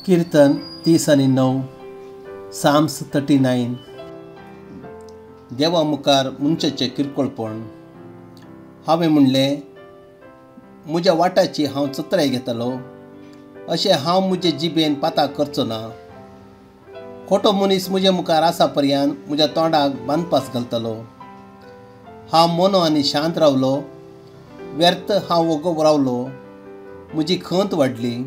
कीर्तन 39, Psalms 39. देवा मुखार मनशाचें किरकोळपण. हांवें म्हणलें, म्हज्या वाटाची हांव चत्राय घेतलो, अशें हांव म्हजे जिबेन पाता करचो ना. खोटो मनीस म्हजे मुखार आसा पर्यंत म्हज्या तोंडाक बांदपास घालतलो. हांव मोनो आनी शांत रावलो, व्यर्थ हांव वोगो रावलो. म्हजी खंत वाडली,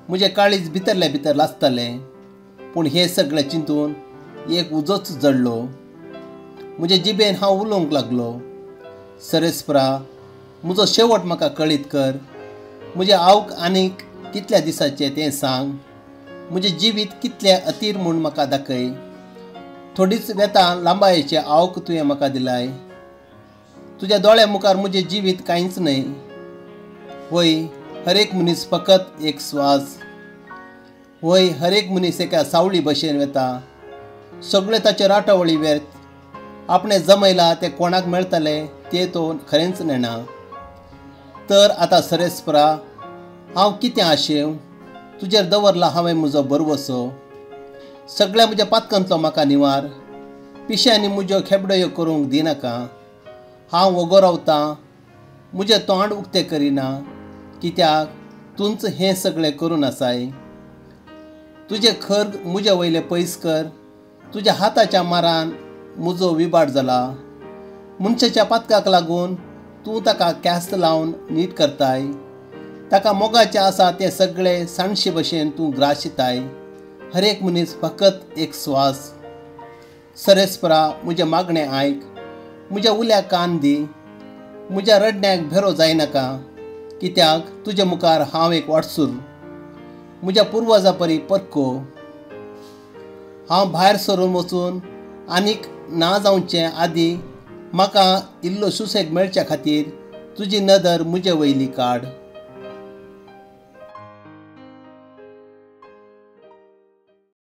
म्हजें काळीज भितरल्या भितर लासतालें. पूण हें सगळें चिंतून एक उजोच जडलो. म्हजे जिबेन हांव उलोवंक लागलो, सरेस्परा, म्हजो शेवट म्हाका कळीत कर. म्हजें आवक आनीक कितल्या दिसाचें तें सांग. म्हजें जिवीत कितलें अतीर म्हूण म्हाका दाखय. थोडीच वेतां लांबायेचें आवक तुवें म्हाका दिलाय. तुज्या दोळ्या मुखार म्हजें जिवीत कांयच न्हय. वय, हर एक मनीस फकत एक स्वास. वय, हर एक मनीस एका सावळी भशेन वता. सगळे ताचे राटावळी व्यर्थ. आपणें जमयलां तें कोणाक मेळटलें तें तो खरेंच नेणा. तर आतां सरेस्परा, हांव कितें आशेव? तुजेर दवरला हांवें म्हजो भरवसो. सगळ्या म्हज्या पातकांतलो म्हाका निवार. पिश्यांनी म्हज्यो खेबड्यो करूंक दिनाका. हांव वोगो रावतां, म्हजें तोंड उक्तें करिना, कित्याक तूंच हें सगळें करून आसाय. तुजें खर्ग म्हजे वयलें पयस कर. तुज्या हाताच्या मारान म्हजो विबाड जाला. मनशाच्या पातकाक लागून तूं ताका ख्यास्त लावन नीट करताय. ताका मोगाचें आसा तें सगळें सांडशे भशेन तूं ग्राशिताय. हर एक मनीस फकत एक स्वास. सरेस्परा, म्हजें मागणें आयक. म्हज्या उल्याक कान दी. म्हज्या रडण्याक भेरो जायनाका, कित्याक तुजे मुखार हांव एक वाटसूर. म्हज्या पुर्वजा परी परको. हांव भायर सरून वचून आनीक ना जावचे आदीं म्हाका इल्लो सुसेग मेळच्या खातीर तुजी नदर म्हजे वयली काड.